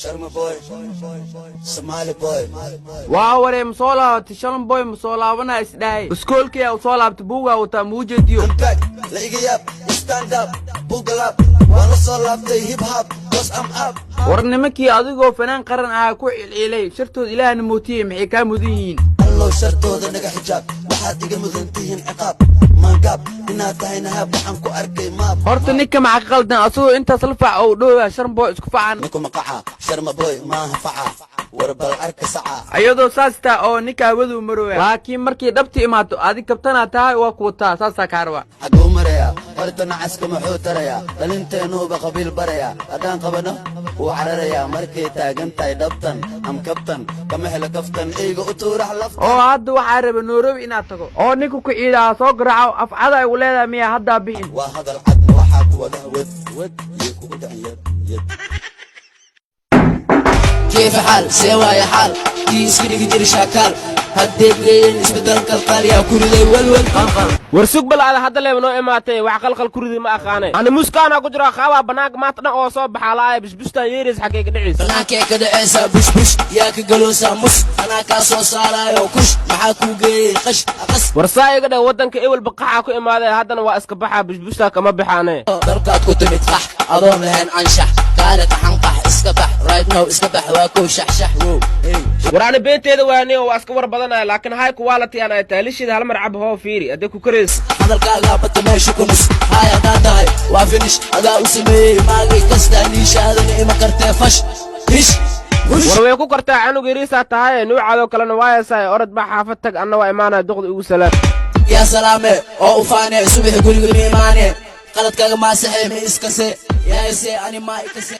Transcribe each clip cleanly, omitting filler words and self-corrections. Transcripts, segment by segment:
Sharma boy, Somali boy. Waa waree, ma soo laabatay? Shalan boy ma soo laabanaa isdhahay. Iskoolkii u soo laabtay, buugaa wataa, muujeediyo. I'm back, la iga yaab, stand up, buckle up. Waan la soo laabtay hip hop, 'cause I'm up. War nimankii adigoo fanaan qaran ahaa ku cilciilay, shartood Ilaahna mootiyey, maxay kaa mudan yihiin? Allow shartooda naga xijaab, waxaad iga mudan tihiin ciqaab. Maangaab inaad tahay nahaab, waxaan ku arkay maab. Horta ninka maxa ka qaldan, asagoo intaas la fac oo dhowaa Sharma boy isku facan? Ninku maqaca, Sharma boy maaha faca, war bal arka saca. Ayadoo saas taa oo ninka hawadu marooya, laakiin markii dhabta imaato, adig kabtanaa tahay, waa ku wataa, saasaa kaa rabaa. Xaguu marayaa horta nacaska? Muxuu tarayaa? Dhalinteennuuba qabiil barayaa. Haddaan qabano wuu cararayaa. Markay taagan tahay dhabtan am kabtan, kama helo kaftan, eyga u tuurax laftan. Oo hadda waxaa raba Nairobi inaad tago oo ninka ku ciidaa soo garaaco, afcada ay u leedahay miyaa haddaa bixin? Waa hadal cad, waxaa ku wada wad wad iyo kugu dhicin yad yad. كيف حال سواي حال kii iska dhigi jiri shaakaal haddee geeyeen isbedel kalkaal yaa ku riday welwel qalqal. War sug bal, ada hadda leeba noo imaatay, wax qalqal ku ridi ma aqaane. Ani muskaana ku jira qaabaa bannaanka maanta dhan oo soo baxaa la'aaya. Busbustaan yeerays, xaggay ka dhiciis? Bannaankee ka dhacaysaa bushbush? Yaa ka galoosaa mus? Anaa kaa soo saaraayo kush. Maxaa kuu geeyey qash aqas? War saa iga dheh, waddanka ewelba qaxaa ku imaaday, haddana waa iska baxaa, busbustaa kama baxaane. Dalkaad ku timid qax adoon lahayn anshax, kaale qaxanqax, iska bax right now, iska bax, waa kow shaxshax wow hey. War ani beenteeda waaniyo, waa iska war badanaya, laakiin hay quality aan ay tahay lishida. Hal mar cab, hoo fiiri haddee ku karays. Hadalkaagaa bata meesha ku nus haay haddaan tahay waa finish, adaa u sameeyey maagay kasta liishaadana ima kartee fash hish hush. War way ku kartaa, canug yariisaa tahay, nuucaadoo kalena waa heesaay. Orod baa xaafad tag, anna waa imaanaya, duqda igu salaam. Yaa salaame oo u faane subaxi guriga ma imaane, qaladkaaga maasaxe ma iskase yaase ani maa ikase.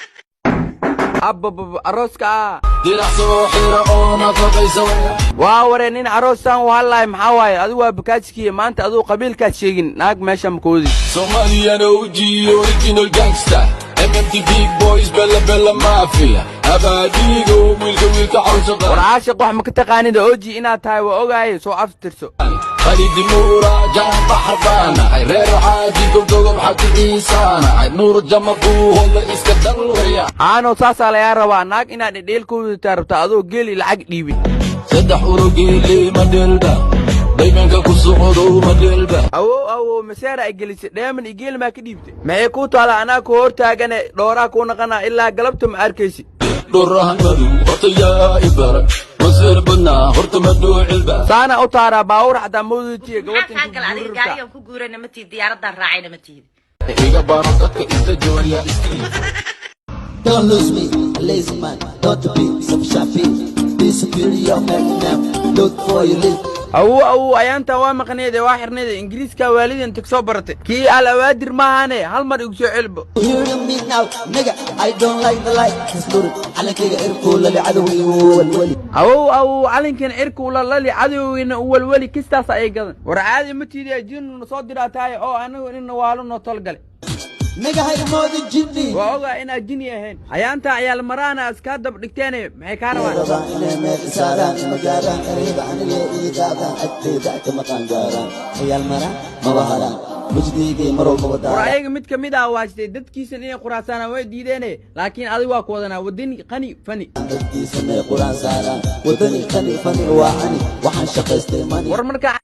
Abababa, arooska ah. Dirac soo xira oo nafaqaysa. Waa waree, nin aroosaan u hadlahay maxaa waaye? Adigu waa bakaajikiya maanta, aduu qabiilkaad sheegin naag meesha makoodi. Somalian OG, original gangster, MMT big boys, Bella Bella Mafia, Abadigo wiilka wiilka War cawshaqa. Caashiq, wax ma ka taqaanida? OG inaad tahay waa ogaaye, soo aftirso. Khalidi Muura jaan baxar baanahay, reer xaaji gobdogob xaji ciisaanahay, nuur jama buuhoodla iska dalwaya. Haano, saasaa lagaa rabaa, naag inaad dhedheel ku wadataa rabtaa adoo geeli lacag dhiibin. Saddex urogeele ma dhelba, daymanka ku socdo ma dhelba. Awow awow, maseera ay gelisay, dheeman iyo geel maa ka dhiibtay? Maxay kuu taala? Anaa ku hor taagane, dhooraa kuu naqanaa ilaa galabta, ma arkaysi? Dhorahan madow horta yaa ibaray, maseer badnaa horta ma dhoocilba. Saana u taaraa baawur xataa mawdatiya gabarta. Maxaa kaa gala adiga? Gaarigan ku guurana ma tihid, diyaaradan raacayna ma tihid. Iga baro dadka inta jooriya iskii. Don't lose me, a lazy man. Don't be self-shabby. Be superior, man. Look for you live. Awow awow, ayaantaa waa maqneede, waa xirneede, Ingiriiska waalidan tag soo baratay, kii al awaadir maahane, hal mar igu soo celbo. Hear me now, nigga. I don't like the light. Just calankayga irkuu lali cadowgayga walwali. Awow awow, calinkan cirka ula lali, cadowgina u walwali, kistaas ayay gadan. War caadi ma tiidiya, jinnu soo diraa tahay oo anagu inna waalo noo tolgale. Nigga, hay moodin jinni. Waa ogaa inaad jini ahayn. Ayaantaa ciyaal maraana iskaa dab dhigteene, maxay kaa rabaan? Rabaan inay meel isaaraan, ima gaaraan, ereyada aniga ii qaadaan, agteyda kama qaangaaraan, ciyaal maraan maba haraan, wejdiygay mar walbaba War daaraan. ayaga mid ka mid ah waajtay, dadkiisan inay quraasaanaan way diideene, laakiin adig waa ku wadanaa, wadani qani fani. Dadkiisa may quraan saaraan, wadani qani fani waa ani, waxaan shaqaystay mani. War markaa.